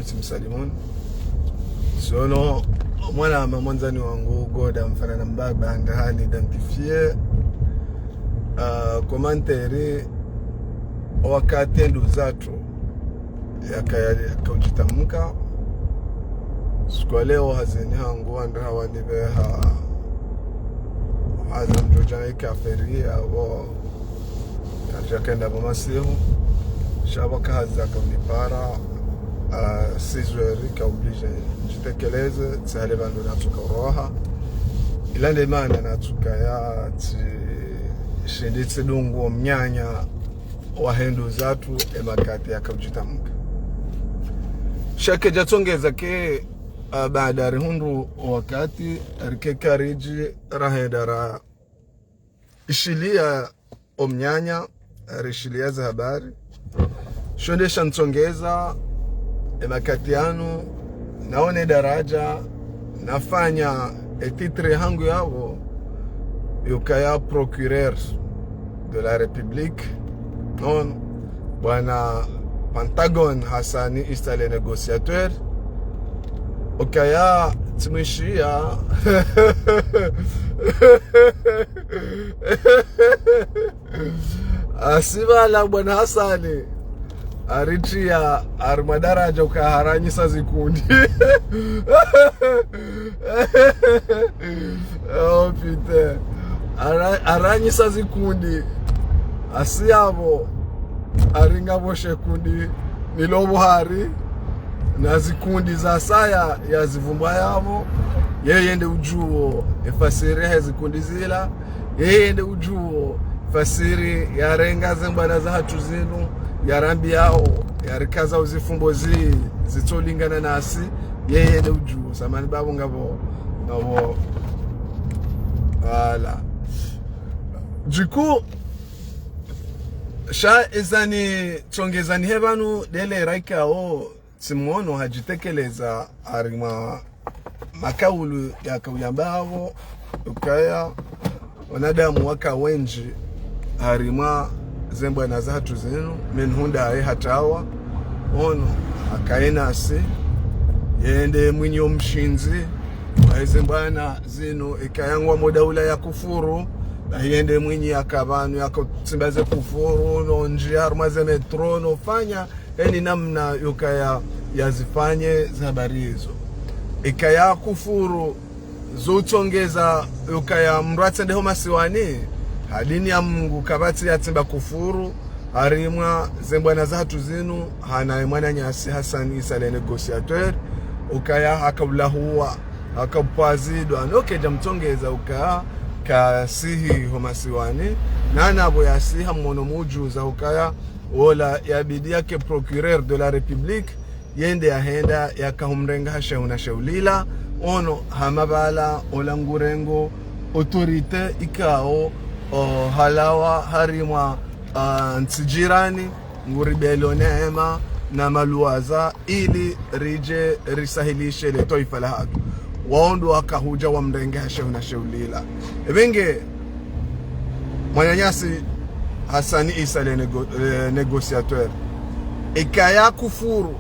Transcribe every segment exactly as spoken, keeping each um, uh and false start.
Simsalimuni. Sono mwana mama mwandzani wangu Goda mfana na mbaba ngahani identifié. Uh, commentaire wakati ndo zatru yakaya yakaujitamka. Siku ya leo hazini hangu wandru hawanibe ha haza mdru dja ika férié wo. Kadja kenda pvo masihu. Sha pvo ka haza kaunipara, ah, six heures ka obligé nijitekeleze, tsihale pvandru natsuka uroha. Ila nde mana natsuka ya tsi shindi tsidungu omnyanya wa hendo zatru emakati yakaujitamka. Sha kedja tsongeza ke, ah, baada rihundru wakati, rike karidji rahenda ra ishiliya omnyanya, rishiliya za habari. Sho nde shantsongeza, emakati yanu, naone daraja, nafanya etitre hangu yapvo, yukaya procureur de la République. Non, bwana Pentagon Hassani Issa le négociateur. Okaya tsimwishiya. Asibala bwana Hassani. Aritriya, ari madaraja uka haranyisa zikundi. Oh, putain. Ara-, aranyisa zikundi. Asiyapvo. Aringa pvo she kundi. Nilo pvo hari. Na zikundi za saya ya zivumba yapvo. Yeye nde udjuwo. Efasiri he zikundi zila. Yeye nde udjuwo. Fasiri yarenga zembwana zahatru zinu. Yarambiyao. Yarikaza uzifumbo zi. Zitsolingana nasi. Yeye nde udjuwo. Samani bapvo ngapvo. Ngapvo. Voilà. Du coup, sha ezani tsongezani he pvanu ndele raikao tsimwono hajitekeleza harimwa makaulu yakauyamba apvo ukaya wanadamu waka wendji harimwa zembwana zahatru zinu, minhum ndaye hatawa, ono, akaye nasi, yende mwinyi omshindzi, wa ezembwana zinu, ikaya ngwamo daula ya kufuru, na yende mwinyi yaka pvanu, yakotsimba ze kufuru, no ndjiya harumwa ze métro, no fanya, eni namna yukaya yazifanye ze habari izo. Ikaya kufuru, zo utsongeza yukaya mndru atsende ho masiwani, ha dini ya Mungu kapvatsi yatsimba kufuru, harimwa zembwana zahatru zinu, hana emwananyasi Hassani Issa le négociateur, ukaya hakaulahuwa, hakapvwazidwa, no kedja mtsongeza ukaya kasihi ho masiwani, nana pvo yasiha mwono mudjuza ukaya, wola yabidi yake procureur de la République, yende yahenda yakahumrenga ha shehu na shehu lila, ono hama pvala ola ngurengo autorité ikao, o, halawa harimwa, ah, ntsi jirani, nguribelo neema na maluwaza ili ridje risahilishe le twaifa lahatru. Wao ndo wakahudja wamrenge ha shehu na shehu lila. Epvenge, mwananyasi Hassani Issa le négo-, le négociateur. Ikaya kufuru,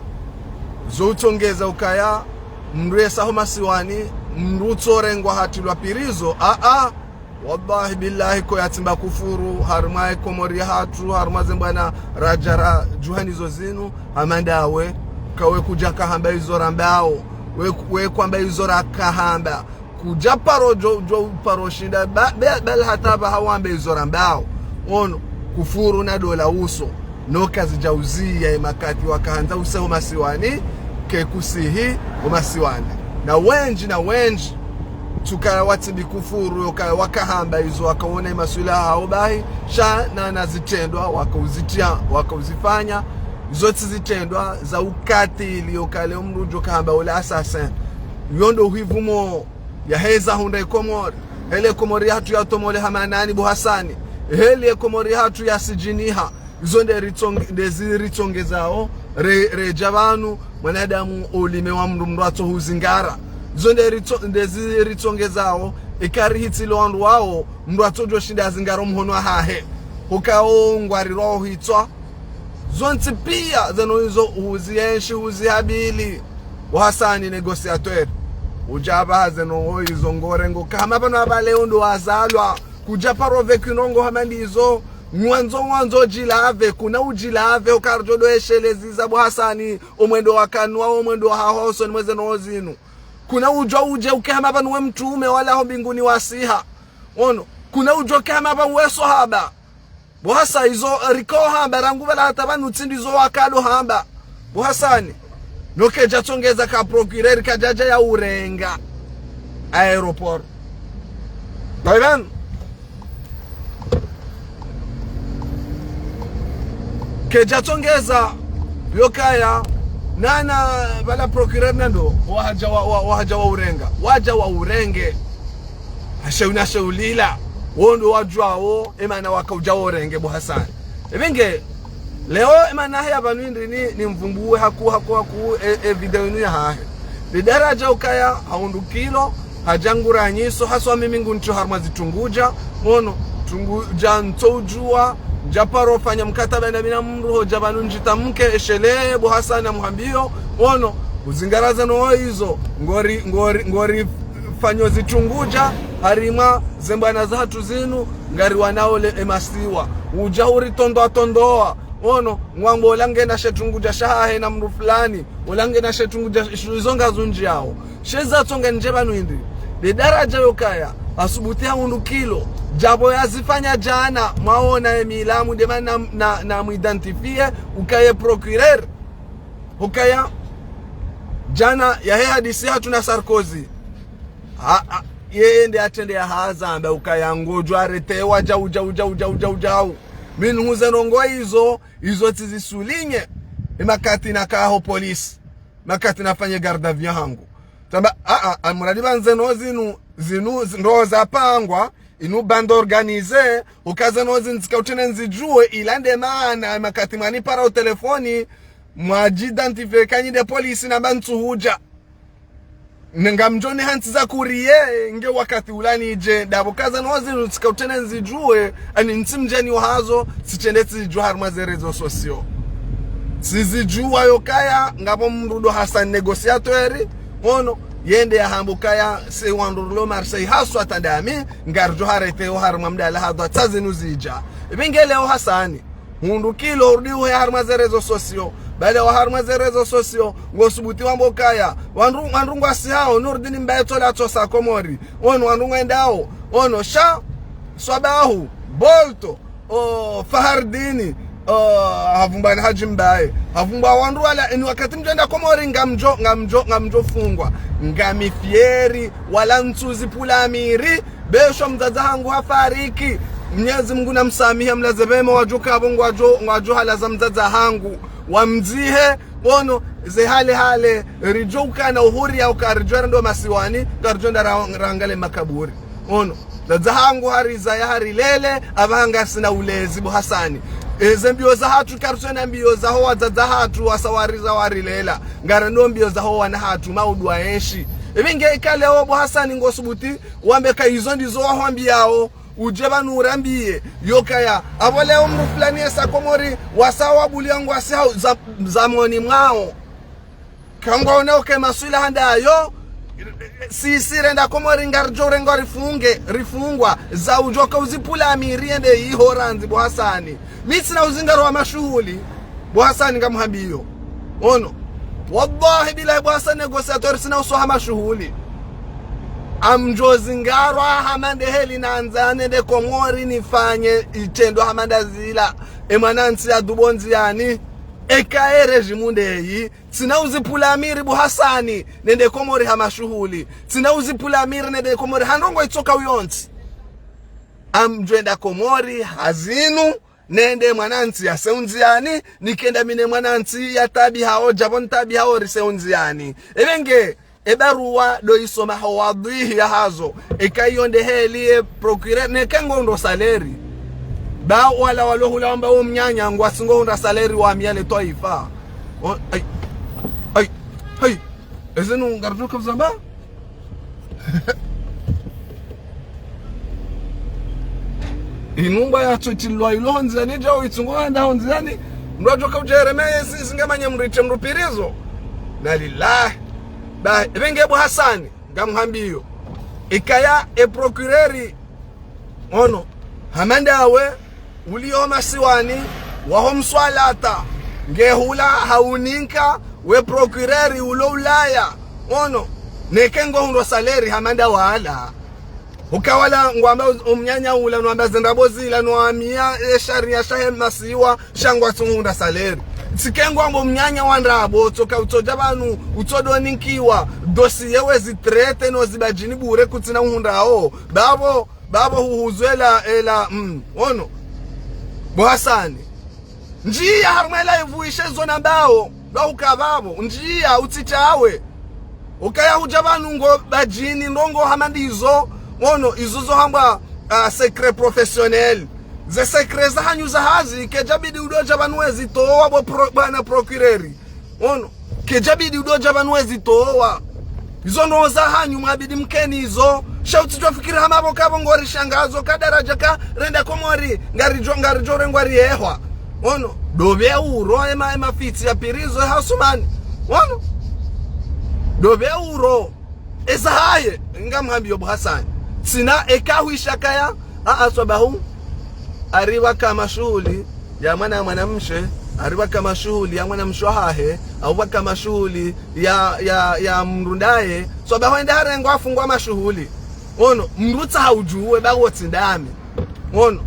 zo utsongeza ukaya, mndru yesa ho masiwani, mndru utsorengwa hatrilwa prison, a, a, wallahi billahi ko yatsimba kufuru, harimwa e Komori yahatru, harimwa zembwana radja radjuhani zo zinu, hama ndawe, kawe kudja kahamba izo rambao, we, we kwamba izo rakahamba, kudja paro djo, djo paro shinda, ba, be, bel hata pvaha wambe izo rambao. Ono, kufuru na dola uso. No kazidja uziya emakati wakahandza use ho masiwani, ke kusihi ho masiwani. Na wendji, na wendji, tsukaya watsimbi kufuru, yukaya wakahamba izo wakaona emaswila hao bahi, sha na, na zitrendwa, wakauzitriya, wakauzifanya, izo tsi zitrendwa za ukatili, yukaya le mndru djo kahamba ule assassin. Yo ndo hwivumo yaheza hundra e Komori. Hele Komori yahatru yatomole hamanani bo Hassani. Hele Komori yahatru yasidjiniha. Izo nde ritsong-, nde ziritsongezao, re, redja pvanu, mwanadamu ulime wa mndru mndru atso huzingara. Izo nde ritso-, nde ziritsongezao, ikari hitsilo wandru wao, mndru atsodjo shinda azingaro mhono wahahe. Hukao ngwarirwao hitswa, Zontsi pia zeno izo uzienshi, uzihabili. Bo Hasani négociateur. Udja pvaha zeno izo ngorengo. Kama pvanu apva leo ndo wazalwa. Kudja paro vécu ndrongo hama ndizo. Nwandzo, nwandzo djilave, kuna udjilave, uka ridjo ndo esheleza bo Hasani, omwendo wakanwa, omwendo wahaho, osoni mwe zeno zinu. Kuna udjo udje uke hama pvanu we mtrume wala ho mbinguni wasiha. Ono, kuna udjo ke hama pvanu we swahaba. Bo Hasani izo riko hamba, rangu pvala hata pvanu tsi ndizo wakado hamba. Bo Hasani, no kedja tsongeza ka procureur kadjadja ya urenga aéroport. Ba pvanu. Kedja tsongeza, yokaya, nana pvala procureur nando, wahadja wa, wa, wahadja wa urenga. Wadja wa urenge. Hasheuna sheulila. Wo ndo wadjuao, emana waka udja wa urenge bo Hasani. Epvinge, leo emana he ya pvanu indri ni, ni mvumbuwe haku, haku, haku, e, e video inu yahahe. Ni daraja ukaya, ha undru kilo, hadja nguranyiso, haswa mimi ngu ntso harumwa zitsungudja, ono, tsungudja ntso udjua, ndja paro fanya mkataba na mina mndru hodja pvanu ndjitamke, esheleye, bo Hasani amuhambio, ono, uzingara zeno izo, ngori, ngori, ngori fanyo zitsungudja, harimwa ze mbwana zahatru zinu, ngari wanao le emasiwa. Udja uri tondoa tondoa, ono, ngwambo ola ngena she tsungudja shahahe na mndru fulani, ola ngena she tsungudja sh-, izo ngazundjiao. Sheza tsonga ndje pvanu indri. Le daraja yokaya, asubuti ha undru kilo. Djapvo yazifanya djana, mwaona emilamu ndema na, na, na mu identifier, ukaye procureur. Ukaya, djana yahe hadisi hatru na Sarkozy. Ha, ha, yeye nde atrende ya hazamba, ukaya ngodjo arrêter wa djau, djau, djau, djau, djau, djau. Mimi nhuze ndrongo izo, izo tsi zisulinye, emakati naka ho polisi, makati nafanye garde à vue hangu. Tamba, a, a, amuradi pvanu zeno zinu, zinu, zi-, ndo zapangwa, inu bande organisée, uka zeno zinu tsika utsine nzidjuwe, ila nde mana, emakati mwanipara o telefoni, mwadji identifier kanyi nde polisi na pvanu ntsu hudja. Ngamdjo nihantsi za courrier, nge wakati ula nidje, ndapvo ka zeno zinu tsika utsine nzidjuwe, ani ntsi mdjeni wahazo, tsitsende tsidjuwa harumwa ze réseaux sociaux. Tsizidjuwa yokaya, ngapvo mndru ndo Hasani négociateur, ono, yende yahamba ukaya, se wandru rilo Marseille haswa tandami, ngaridjo harrêter yo harumwa mdala hadhwa tsa zinu zidja. Epvinge leo Hasani. Hundru kilo urudi uhe harumwa ze réseaux sociaux. Bale wa harumwa ze réseaux sociaux, ngosubuti wambo kaya. Wandru, wandru ngwasihao, Nurdin Mbaye tsola tsosa Komori. Ono wandru ngwendao. Ono sha, Swabahu, Bolto, o, Fahardini, o, havumbwa ni Hadji Mbaye. Havumbwa wandru wala, ini wakati mdjo enda Komori ngamdjo, ngamdjo, ngamdjo fungwa. Ngami fieri, wala ntsu zipvula miri, besho mdzadze hangu hafariki. Mnyezi Mungu namsamihe, amlaze pvema, wadjo kapvo ngwadjo, ngwadjo halaza mdzadze hangu. Wamdzihe, ono, ze hale hale, ridjo ukana uhuri ya uka ridjo rendo masiwani, ngaridjo nda ra-, rangale makaburi. Ono, mdzadze hangu harizaya harilele, apvaha ngasina ulezi bo Hasani. Eze mbio zahatru karitsina mbio zaho wadzadze hatru wasa wariza warilela. Ngarendo mbio zaho wana hatru maudu wa enshi. Epvinge ika leo bo Hasani ngosubuti, wambe ka izo ndizo wahwambiao, udje pvanu urambiye, yokaya, apvo leo mndru fulani esa Komori, wasa wabulia ngwasihao za, za moni mwao. Kangwaona uke maswila handayo, si, si renda Komori ngaridjo renga rifunge, rifungwa, za udjoka uzipvula miri yende iho randzi bo Hasani. Mi tsina uzingaro wa mashuhuli, bo Hasani ngamhambiyo. Ono. Wallahi billahi bo Hasani négociateur tsina uswaha mashuhuli. Amdjo zingarwa hama nde heli nandza nende Komori nifanye itrendo hama nda zila. Emwanantsi ya dubo ndziani. Eka e régime ndeyi. Tsina uzipvula miri bo Hasani, nende Komori ha mashuhuli. Tsina uzipvula miri nende Komori ha ndrongo itsoka uyontsi. Amdjo enda Komori ha zinu, nende mwanantsi ya seundziani, nikenda mi ne mwanantsi ya tabi hao, djapvo ntabi hao ri seundziani. Epvinge, ebaruwa ndo isoma ho wadhihi ya hazo. Eka iyo nde heli e procureur, neka ngohundro salaire. Ba wala walo hula wamba wo mnyanya, ngwasi ngohundra salaire wa miale twaifa. O, ai, ai, hai. Eze nu ngaridjo kapvuzamba. Inumba ya tsotsilwa ilo hondziani, djau itsungo handa hondziani. Mndru adjoka udjeremeye zi, zingamanye mritre mndru prison. Na lillahi. Ba, ebe nge bo Hasani, ngamhambiyo. Ikaya e procureur, ono, hama ndawe, uliyo masiwani, waho mswalata, nge hula hauninka, we procureur ulo Ulaya, ono, neke ngo hundro salaire hama nda wala. Ukawala ngwamba umnyanya ula, nwamba zendrabo zila, nwamia e sharia shahe masiwa, sha ngwatsu hundra salaire. Tsike ngwambo mnyanya wa ndrabo, tsoka utsodja pvanu, utsodoninkiwa, dossier we zitraite no zibadjini bure kutsina uhundrao. Babo, babo huhuzwela ela, mm, ono. Bo Hasani. Ndjiya harumwa e live wishe zo nambao, ba uka babo, ndjiya utsitawe. Ukaya hudja pvanu ngo badjini, ndrongo hama ndizo, ono, izo zo hambwa, ah, secret professionnel. Ze secret zahanyu za hazi, kedjabidi udodja pvanu wezitowa, bo pro, bwana procureur. Ono, kedjabidi udodja pvanu wezitowa. Izo ndrongo zahanyu mwabidi mkeni izo. Sha utsidjofikiri hama bo kabo ngori shangazo ka daradja ka renda Komori, ngaridjo, ngaridjo rengwa riehwa. Ono, dopve uro ema, ema fitsi ya prison ha Asumani. Ono, dopve uro. Eza haye, ngamhambiyo bo Hasani. Tsina eka hwisha kaya, a, a, swabahu. Ari pvwaka mashuhuli ya mwana, mwanamshe, ari pvwaka mashuhuli ya mwanamshe wahahe, au pvwaka mashuhuli ya, ya, ya mndru ndaye, swabahu ende harengwa afungwa mashuhuli. Ono, mndru tsaha udjuwe ba wo tsi ndami. Ono,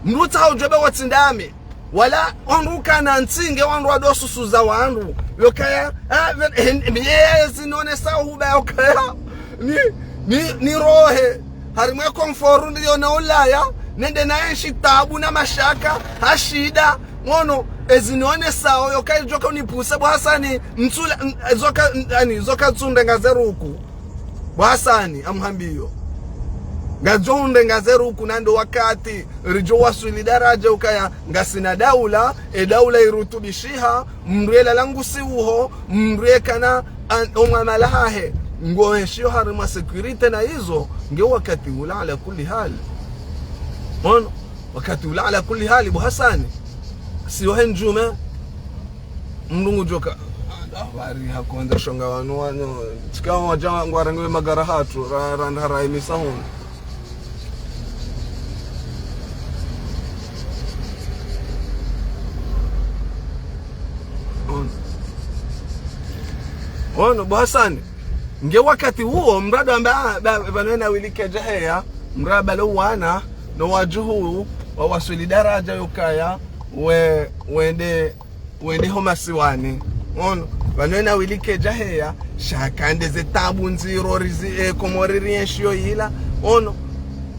mndru tsaha udjuwe ba wo tsi ndami. Wala wandru kana ntsinge wandru wadosusuza wandru. Yokaya, ah, eh, eh, zinonesa uhuba yokaya. Ni, ni, ni rohe. Harimwa e confort ndiyo na Ulaya. Nende naenshi tabu na mashaka. Ha shida. Ono, ezinonesa oyo kaya djoka unipuse bo Hasani. Ntsula, n, zoka, n, ani, zoka tsunde ngazeruku. Bo Hasani, ngamhambiyo. Ngadjo hundre ngazeruku na ndo wakati, ridjo waswili daradja ukaya, ngasina daula, e daula irutubishiha, mndru yelala ngusi uho, mndru yekana, an, omwamala hahe, ngoenshiyo harimwa sécurité na izo, nge wakati ula ala kulli hali. Ono, wakati ula ala kulli hali, bo Hasani, si wahe ndjume, mndru ngudjoka. Ah, bari hakondza shonga wanu wanu. Tsika wadja ngwarenge magara hatru, ra, ra, ra, ra, imisa hunu. Ono. Ono, bo Hasani. Nge wakati uwo, mradi amba, ah, ba, pvanu ena wili kedja heya, mradi pvalo wana, no wadjuhu, wawaswili daradja yokaya, we, wende, wende ho masiwani. Ono, pvanu ena wili kedja heya, sha kande ze tabu ndziro rizi, eh, Komori rienshiyo ila. Ono,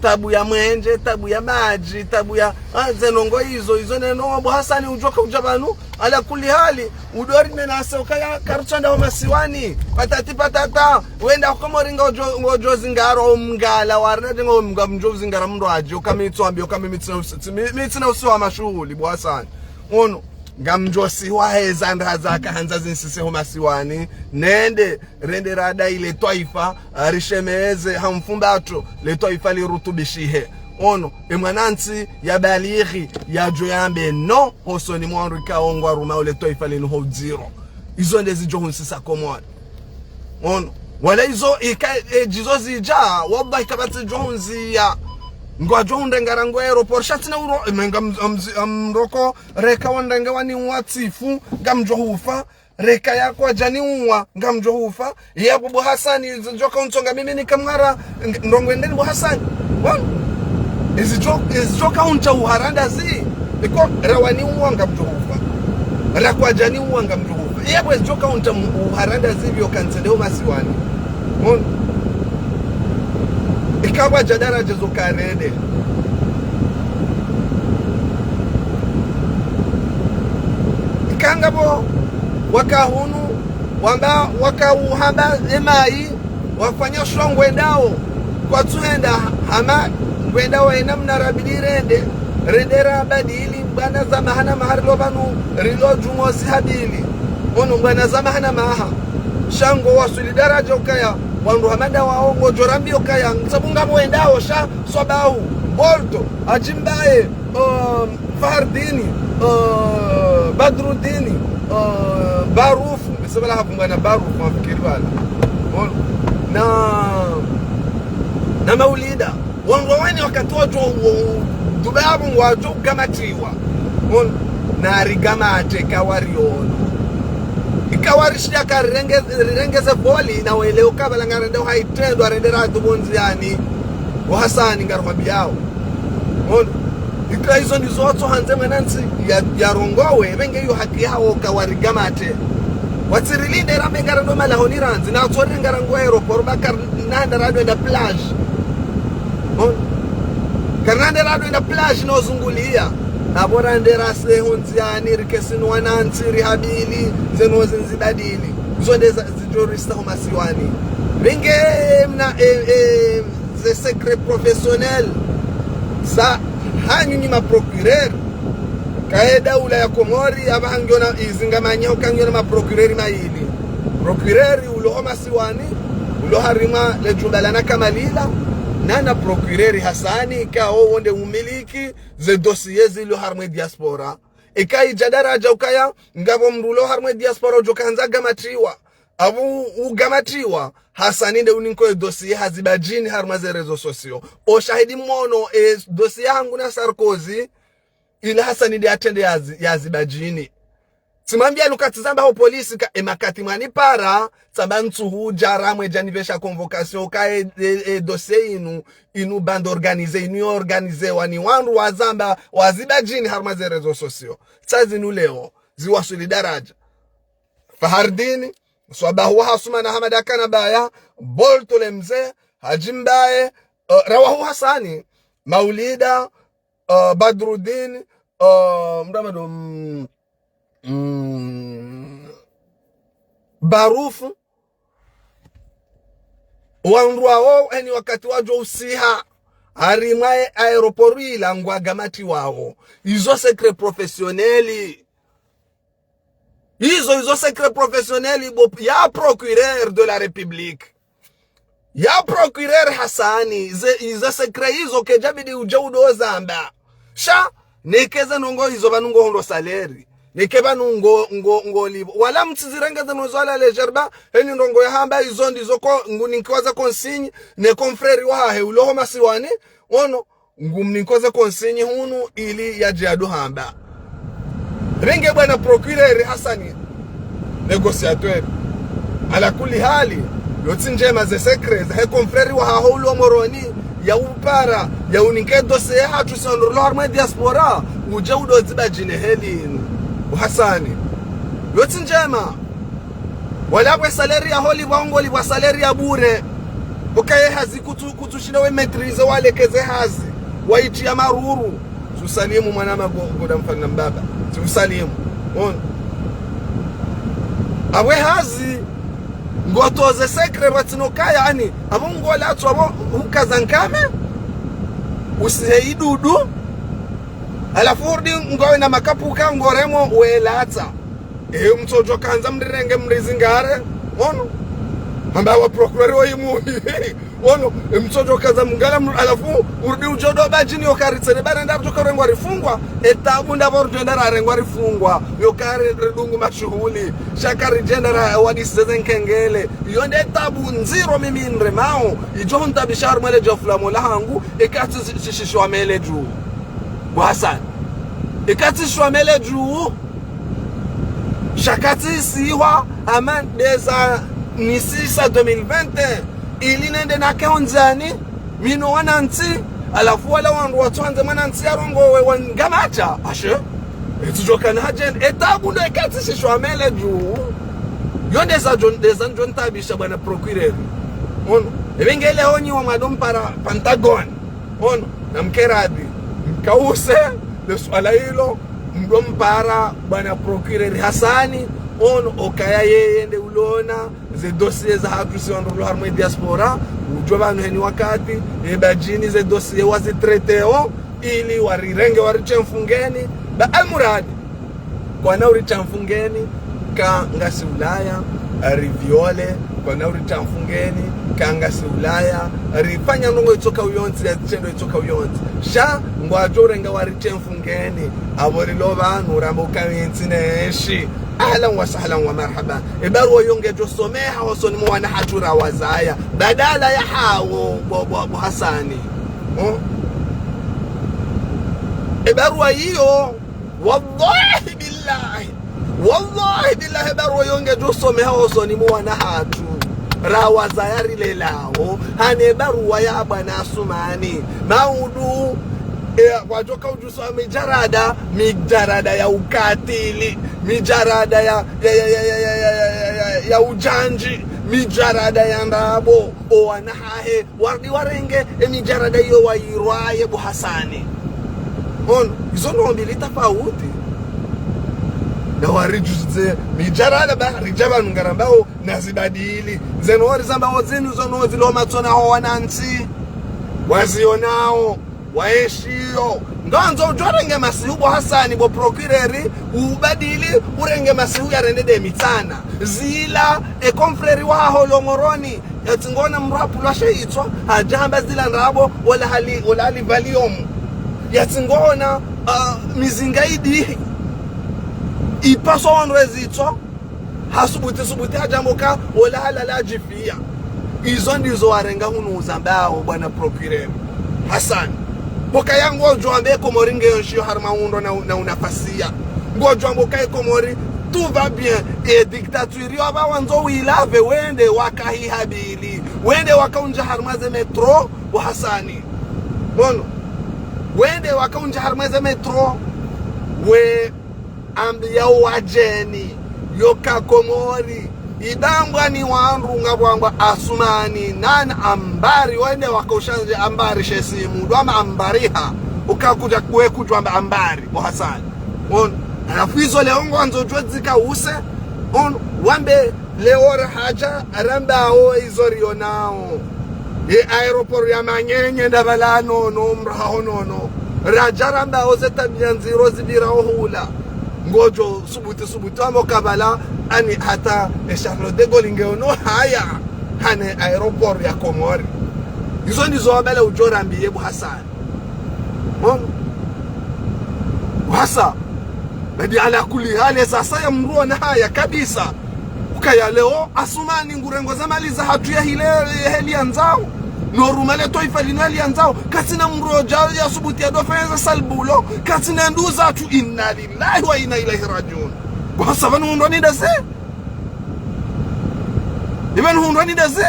tabu ya mwenje, tabu ya madji, tabu ya, ah, ze ndrongo izo, izo ne ndrongo bo Hasani udjoka udja pvanu, ala kulli hali, udori menase ukaya karutsonda ho masiwani. Patati patata, wenda ho Komori ngodjo, ngodjo zingara omngala, warina ngodjo, ngamdjo zingara mndru adje, uka mi tsu ambi, uka mi mi tsina usi, mi, mi tsina usi wa mashuhuli, bo Hasani. Ono, ngamdjo si waheza ndraza kahandza zinsise ho masiwani, nende, rende rada ile twaifa, ah, rishemeze ha mfumbato, le twaifa lirutubishihe. Ono, e mwanantsi ya balighi, yadjo yambe no, hosoni mwa wandru ikao ngwarumao le twaifa linu ho udziro. Izo nde zidjo hunsisa Komori. Ono, wala izo ika, e, djizo zidja, wallahi kapvatsi djo hunziya. Ngwadjo hundrengara ngo aéroport, sha tsina uro, e, menga m, am, am, roko, reka wandrenge wani watsifu, ngamdjo hufa, reka ya kwadjani uwa, ngamdjo hufa, ya bo Hasani, zidjoka untsonga mimi nikamngara, ng, ndrongo endeni bo Hasani. Wanu, izidjo, izidjoka untsa uharanda zi, iko rawani uwa ngamdjo hufa. Rakwadjani uwa ngamdjo hufa. Ya bo izidjoka untsa mu, uharanda zi, biyo kantsende ho masiwani. Wanu. Ikabwa dja daradja zo karende. Ikanga bo, waka hunu, wamba, waka uhamba emayi, wafanya sho ngwendao, kwatsuhenda hama, ngwendao ena mna rabidi rende, rende rabadili, mbwana za maha na maha rilo pvanu, rilo djumosi habili. Ono mbwana za maha na maha. Sha ngo waswili daradja ukaya, wandru hama nda wao, ngodjo rambi ukaya, ntsabu ngamwendao, sha, swabahu, Bolto, Ajimbaye, um, Fahardini, uh, Badrudini, uh, Barufu, mbese bala hapvungwa na Barufu, mwafikiri bala. Ono, na, na Maulida. Wandru wawo eni wakati wadjo, wo, dube apvo ngwadjo ugamatiwa. Ono, na rigamate kawariono. Ikawarishiya ka rirenge, rirengeze voli na wele ukabala ngarende uhayitrendwa, arende radu bonzi yani. Wo Hasani ngarihwambiyao. Ono. Ika izo ndizo watso handze mwanantsi ya, ya rongowe, pvenge iyo haki yawo kawarigamate. Watsirilinde rambe ngarendo malahoni randzi, na watso ringa rangu aéroport, ba karina nda rado enda plage. Ono. Karina nda rado enda plage no zunguliya. Apvo rande rase hondziani, rikesi no wanantsi, rihabili, zeno zinzibadili. Izo nde za, zidjo risa ho masiwani. Pvenge mna, eh, eh, ze secret professionnel za hanyu nyi ma procureur. Kaye daula ya Komori, apvaha ngiona izingamanya uka ngiona ma procureur mayili. Procureur ulo ho masiwani, ulo harimwa le jumba la Nakamalila, na na procureur Hasani, kawo wonde umiliki ze dossier zilo harimwa e diaspora. Ika idja daraja ukaya, ngapvo mndru ulo harimwa e diaspora udjo kahandza gamatiwa. Apvo ugamatiwa, Hasani nde uninko e dossier hazibadjini harimwa ze réseaux sociaux. O shahidi mwono e dossier hangu na Sarkozy, ila Hasani nde atrende yazi, yazibadjini. Tsimwambiya nukati zamba ho polisi ka e makati mwanipara, tsamba ntsuhu djara mwe djanipvesha convocation, ka e, e, e dossier inu, inu bande organisée, inu organisé wa ni wandru wazamba, wazibadjini harimwa ze réseaux sociaux. Tsa zinu leo, ziwaswili daraja. Fahardini, Swabahu wa Hasumana Hamada Kanabaya, Bolto le mze, Hadji Mbaye, eh, Rawahu Hasani, Maulida, eh, Badrudini, eh, Mramado, mm, mm, Barufu, wandru wawo, eni wakati wadjo usiha, harimwa e aéroport ila ngwagamatiwawo. Izo secret professionnel. Izo, izo secret professionnel, bo, ya procureur de la République. Ya procureur Hasani, ze, izo secret izo kedjabidi udje udo zamba. Sha, neke ze ndrongo izo pvanu ngo hondo salaire. Neke pvanu ngo, ngo, ngo libo. Wala mtsizirenge ze ndrongo zo à la légère ba, heni ndrongo ya hamba izo ndizo ko, nguninkiwa ze consigne, ne confrère wahahe ulo ho masiwani, ono, ngumninko ze consigne hunu ili yadje yado hamba. Pvenge bwana procureur Hasani, négociateur. Ala kulli hali, yo tsi ndjema ze secret, zahe confrère wahaho ulo Moroni, ya upara, ya uninke dossier yahatru si wandru ulo harimwa e diaspora, udje udo zibadjini heli inu. Bo Hasani. Yo tsi ndjema. Wala pvwe salaire yaho lipvwa ngo lipvwa salaire ya bure. Ukaye hazi kutsu, kutsu shinda we maîtriser waleke ze hazi. Wayitriya maruru. Tsi usalimu mwana mago, goda mfana mbaba. Tsi usalimu. Ono. Apvwe hazi. Ngotoze secret pvatsina ukaya ani. Apvo ngolatso apvo hukaza nkame. Usihe idudu. Halafu urudi ngowe na makapuka ngoremo welatsa. E, mtsodjo kahandza mrirenge mrizingare. Ono. Hamba wa procureur wo imu. Ono, e, mtsodjo kahandza mngala mru-, halafu urudi udjo do badjini yo kari tsene barenda ridjo karengwa rifungwa. E tabu ndapvo ridjo enda rarengwa rifungwa. Yo kari ridungu mashuhuli. Sha kari djenda ra wadisi zeze nkengele. Yo nde tabu ndziro mimi nremao. Idjo huntabisha harimwa le djofu la mola hangu. Ikatsi shi-, shi-, shishwa mele dju. Bo Hasani. Ikatsi shishwa mele dju. Sha katsi isiwa, ama des années six à deux mille vingt et un, ili nende nake hondzani, mi no wanantsi, halafu wala wandru watsohandze mwanantsi yarongowe wangamata, ashe. Etsi djo kana hadjenda, e tabu ndo ikatsi shishwa mele dju. Yo ndeza djo, ndeza ndjo ntabisha bwana procureur. Ono, epvenge leo nyi wa mwado mpara Pentagon. Ono, na mkeradhi. Mkause, le suala ilo, mdo mpara, bwana procureur Hasani, ono, okaya yeye nde ulona, ze dossier zahatru si wandru ulo harimwa e diaspora, udjo pvanu heni wakati, e badjini ze dossier wazi traité o, ili warirenge waritie mfungeni, ba almuradi. Kwana uritia mfungeni, ka ngasi Ulaya, Riviole, kwana uritia mfungeni, kangasi Ulaya, rifanya ndrongo itsoka uyontsi, ya tsendo itsoka uyontsi. Sha, ngwadjo renga waritia mfungeni, abo rilo pvanu, ramba uka mi ntsi neshi. Ahlan wa sahlan wa marhaban. Ebaruwa iyo ngedjo someha hosoni mwa wana hatru rawazaya. Badala ya hawo, bo, bo, bo Hasani. Hmm? Ebaruwa iyo, wallahi billahi. Wallahi billahi, ebaruwa iyo ngedjo someha hosoni mwa wana hatru rawazaya rilelao. Hane ebaruwa ya bwana Asumani. Maudu, e, wadjoka udjuswa mijarada, mijarada ya ukatili, mijarada ya, ya, ya ujandji, mijarada ya ndrabo. O wana hahe, warudi warenge, e mijarada iyo wayirwaye bo Hasani. Ono, izo ndrongoo mbili tafauti. Na waridjuze mijarada ba, ridja pvanu ngarambao nazibadili. Zeno warizambao zinu, zo no zilo matsoni ho wanantsi. Wazionao, waeshiyo. Ngandzo udjo renge masihu bo Hasani, bo procureur, ubadili, urenge masihu yarende de mitsana. Zila, e confrère waho lo Moroni, yatsi ngoona mdru hapvulwa she itswa, hadja hamba zila ndrabo, wala hali, wala hali valium. Yatsi ngoona, ah, mizinga idi, ipaswa wandru ezitswa, hasubuti, subuti hadja mboka, wala halala hadjifiya. Izo ndizo warenga hunu uzambao, bwana procureur Hasani. Boka yangu udjo wambe Komori ngeyo nshiyo harumwa undro na, na unafasiya. Ngodjo wambe uka e Komori, tout va bien. E dictature iyo aba wandzo uilave, wende wakahihabili. Wende wakaundja harumwa ze métro, bo Hasani. Bono. Wende wakaundja harumwa ze métro. We ambiya wadjeni, yoka Komori, idambwa ni wandru ngapvwambwa Asumani, nani Ambari, wende wakaushandje Ambari she simu, dwamba Ambariha, uka kudja kwe kudjwamba Ambari, bo Hasani. Ono, halafu izo leo ngwandzo udjo zika use, ono, wambe leo rahadja, rambao izo rionao. Ye aéroport ya Manyenye ndapvala nono, mraha ho nono. Radja rambao ze tabiya ndziro zipvirao hula. Ngodjo subuti, subuti wambe uka pvala, ani hata e Charles de Gaulle ngeyo no haya, hane aéroport ya Komori. Izo ndizo wabala udjo rambiye bo Hasani. Ono. Bo Hasani. Badi ala kuli hali sasa ya mdru ona haya kabisa. Ukaya leo, Asumani ngurengo za mali za hatru ya hile, ya heli yandzao. No ruma le twaifa linu heli yandzao. Katsina mdru dja ya subuti ya dofensa salbulo. Katsina nduza hatru, inna lillahi wa inna ilaihi rajiun. Bo Hasani pvanu hundrwa ni daze. Ipvanu hundrwa ni daze.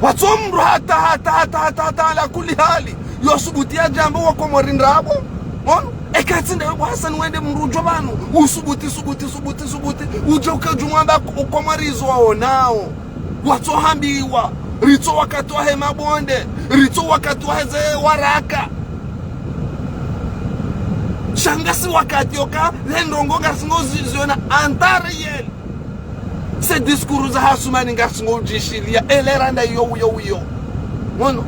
Watso mdru hata, hata, hata, hata, hata, ala kuli hali. Yo subuti yadje amba wa Komori ndrabo. Ono, eka tsi nde bo Hasani wende mdru udjo pvanu. Usubuti, subuti, subuti, subuti. Udjo uka djumwamba u Komori izo waonao. Watso hambiwa. Ritso wakati wahe mabonde. Ritso wakati wahe ze waraka. Sha ngasi wakati yoka, ze ndrongoo ngasi ngo zi-, ziona en temps réel. Ze discours za Asumani ngasi ngo udjishiliya, ele randa iyo, iyo, iyo. Ono.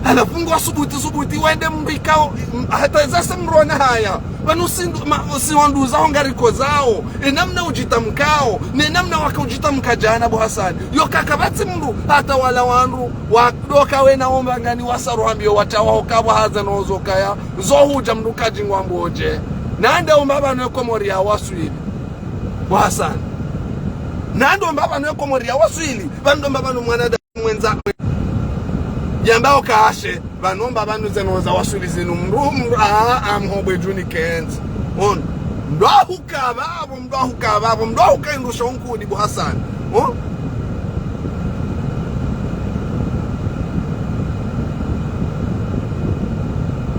Halafu ngo subuti, subuti, wende mbikao, hata zase mdru ona haya. Pvanu si ndu-, ma-, si wandru zao ngariko zao. E namna udjitamkao, ne namna waka udjitamka djana bo Hasani. Yoka kapvatsi mdru, hata wala wandru, wadoka wena omba ngani wasaru hambiyo watawa hoka bo haza no zo kaya. Zo hudja mdru kadji ngwambo dje. Nande omba pvanu e Komori ya waswili. Bo Hasani. Nande omba pvanu e Komori ya waswili. Pvanu omba pvanu mwanadamu mwendza. Yamba uka ashe. Pvanu omba pvanu zeno za waswili zinu. Mdru, mdru, a, a, mhobwe djuni kenzi. Ono. Mdru ahuka pvapvo, mdru ahuka pvapvo, mdru ahuka indru sha unkudi bo Hasani. Ono.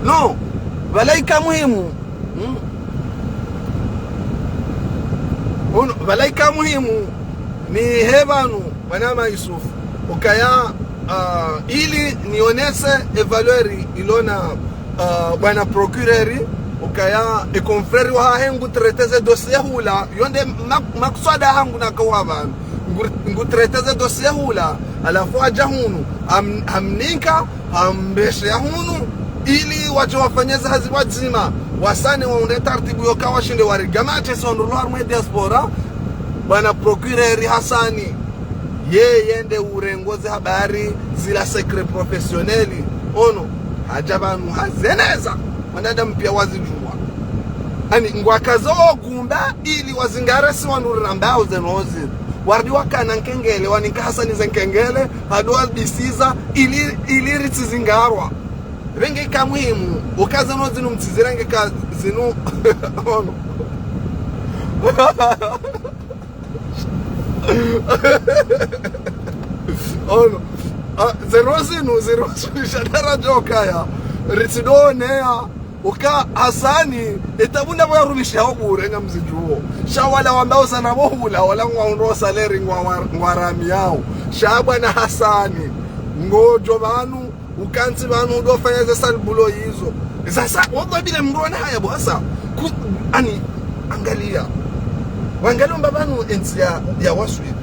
No. Pvala ika muhimu. Hmm. Ono, pvala ika muhimu, ni he pvanu, bwana Yusuf. Ukaya, ah, ili nionese e valeur ilona, ah, bwana procureur, ukaya e confrère wahahe ngu traité ze dossier hula, yo nde mak-, makswada hangu naka wa pvanu. Ngu, ngu traité ze dossier hula, halafu hadja hunu, ham-, hamnika, hambeshe ya hunu, ili wadje wafanye ze hazi pvwadzima, wasane waunde tartibu yoka washinde warigamache sondro lo harumwa e diaspora, Bwana procureur Hasani, yeye nde urengo ze habari zila secret professionnel. Ono, hadja pvanu hazeneza, wanadamu pia wazidjuwa. Ani, ngwakazo gumba ili wazingare si wanu rambao zenozi. Warudi wakana nkengele, waninka Hasani ze nkengele, hadu wadisiza, ili, ili ritsizingarwa. Pvenge ka muhimu, uka zeno zinu mtsizirenge ka zinu. Ono. Ono. Ah, zero zinu, zero zinu, sha daraja okaya. Ritsidonea, uka Hasani, etabu nda pvo yarumishao bure nga mzidjuo. Sha wala wambao sana pvo hula, wala ngwa undro salaire ngwa, ngwa, ngwa rami yao. Sha bwana Hasani, ngodjo pvanu, ukantsi pvanu udo fanya ze sale boulot izo. Sasa, wababile mrona haya bo Hasa. Ku, ani, angalia. Wangalia mba pvanu entsi ya, ya waswili.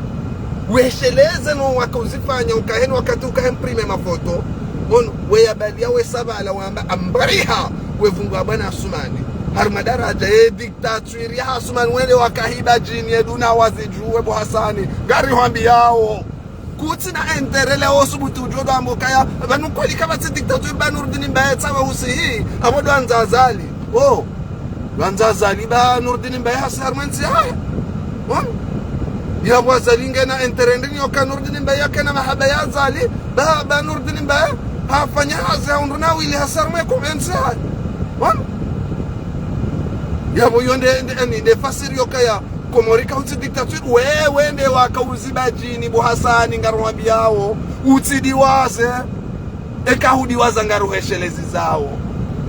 Wesheleze no waka uzifanya, ukahe no wakati ukahe mprime mafoto. Ono, we yabalia we sabala wamba ambariha, we vungu wa bwana Asumani. Harumwa daraja, ye dictature ya Asumani, wende wakahiba djini, ye duna wazidjuwe bo Hasani. Ngari hwambiao. Kutsina intérêt leo usubuti udjo ndo ambo kaya, pvanu kweli kapvatsi dictature ba Nurdin Mbaye tsawe husihi, apvo ndo andza Azali. Oh, ndo andza Azali ba Nurdin Mbaye hasi harumwa entsi yahe. Wanu. Yapvo Azali ngena intérêt ndini yoka Nurdin Mbaye yakena mahaba ya Azali, ba, ba Nurdin Mbaye hafanya hazi ya undru na wili hasi harumwa ko entsi yahe. Wanu. Yapvo yo nde, nde, nde, nde fasiri yokaya, Komori kautsi dictature, wewe nde waka uziba djini, bo Hasani, ngarwambiao, utsidiwaze, eka hudiwaza ngaruheshelezi zao.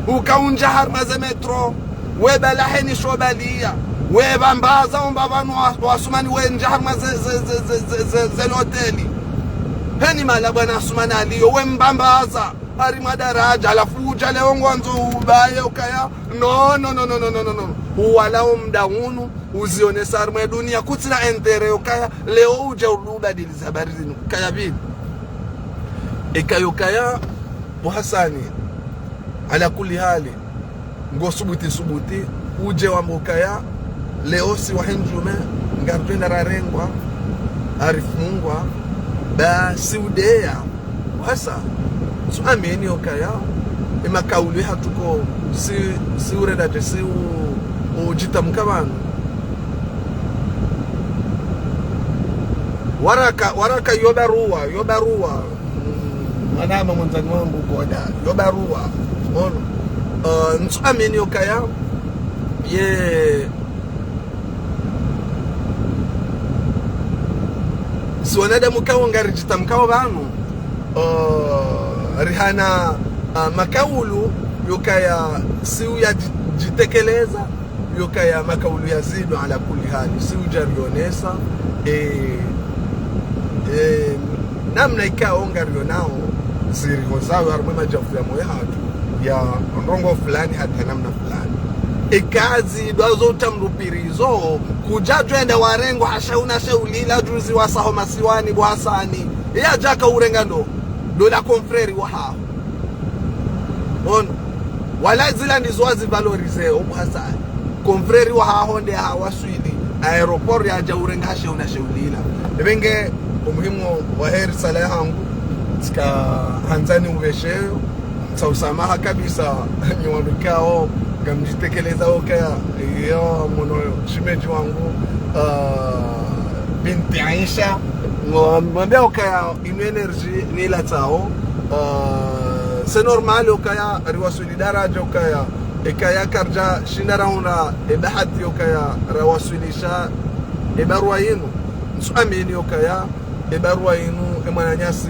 Ukaundja harumwa ze métro, we bala heni shobalia, we bambaza umba pvanu wa, wa Asumani, we ndja harumwa ze, ze, ze loteli. Heni mala bwana Asumani aliyo, we mbambaza, harumwa daraja, halafu udja leo ngwandzo ubaye ukaya, no, no, no. Uwala omda unu, uzionesa harumwa dunia, kutsina intérêt yokaya, leo udja urudi ubadiliza habari zinu. Kaya pvili. Eka yokaya, bo Hasani, ala kulli hali, ngo subuti subuti, udje wambe ukaya, leo si wahe ndjume, ngarudjwenda rarengwa, arifungwa, ba si udeya, Hasa, tsu amini okaya, emakaulu yahatru ko, si, si urenda dje, si u, udjitamka pvanu. Waraka, waraka yo baruwa, yo baruwa. Mm, mwanama mwandzani wangu Goda, yo baruwa. Ono. Eh, ntsu amini okaya, ye, si wanadamu kawo ngaridjitamkao pvanu, eh, rihana, eh, makaulu yokaya si uya dji-, djitekeleza, yokaya makaulu ya zidu ala kulli hali, si udja rionesa, eh, eh, namna ikao ngarionao, ziriho zawe harumwa madjafu ya moyo hatru, ya ndrongo fulani hata namna fulani. Eka zidwa zo utamrupirizo, kudja djwenda warengwa hasha una she ulila juzi wasaho masiwani bo Hasani. Iya djaka urenga ndo, ndo la confrère wahaho. Ono. Wala zila ndizo wazivalorize, o bo Hasani. Confrère wahaho nde hawaswili aéroport yadja urenga hashe una she ulila. Epvenge, omuhimu wahe risala yahangu, tsika handzani upvesheyo, tsa usamaha kabisa, nyi wanu ikao, ngamdjitekeleza okaya, iyo, mwono, shimedji wangu, ah, binti Aisha, ngo, mwambia okaya, inu énergie, ni la tsao, ah, c'est normal okaya, riwaswili daraja okaya, ekaya karidja shinda raona, ebahati okaya, rawaswilisha, ebaruwa yinu, ntsu amini okaya, ebaruwa yinu, emwananyasi,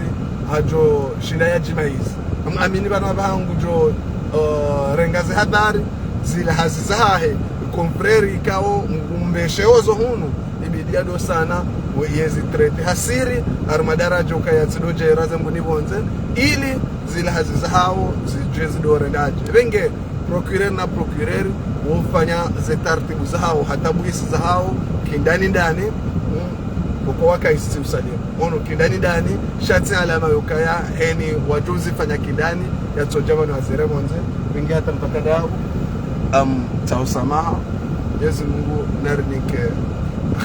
hadjo shinda yadjimaizi. Am-, amini pvanu apvaha ngudjo, eh, renga ze habari, zila hazi zahahe, confrère ikao, ngumpvesheo zo hunu, ibidi yado sana, we yezi traité hasiri, harumwa daraja okaya tsido djera ze mbuni pvondze, ili zila hazi zahawo, zidje zido renda dje. Epvenge, procureur na procureur, wofanya ze taratibu zahawo, hata buhisi zahawo, kindani ndani, mm, koko waka isi usalimu. Ono kindani ndani, sha tsi alama yokaya, heni wadjuzi fanya kindani, yatsodja pvanu wazire pvondze, wingi hata mpaka ndabu. Am, tsa usamaha, Mwenyezi Mungu narinike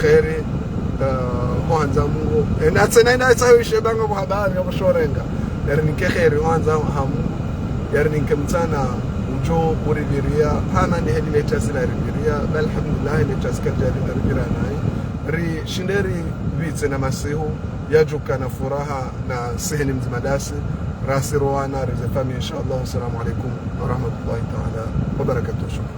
kheri, Eh, ho handza Mungu. Eh, na tsena ina tsayo ishe banga kwa habari ya kushorenga. Yari ninke kheri ho handza hamu. Yari ninke mtsana udjo uripviria. Hana ni heli lecture sila ripviria. Na alhamdulillah, lecture sika djali na ripvira nayi. Rishinde ripvitse na masihu. Yadjuka na furaha na seheni mdzima dasi. Rasi rowana, rize fami, inshallah. Assalamu alaikum wa rahmatullahi ta'ala wa barakatuh. Shukran.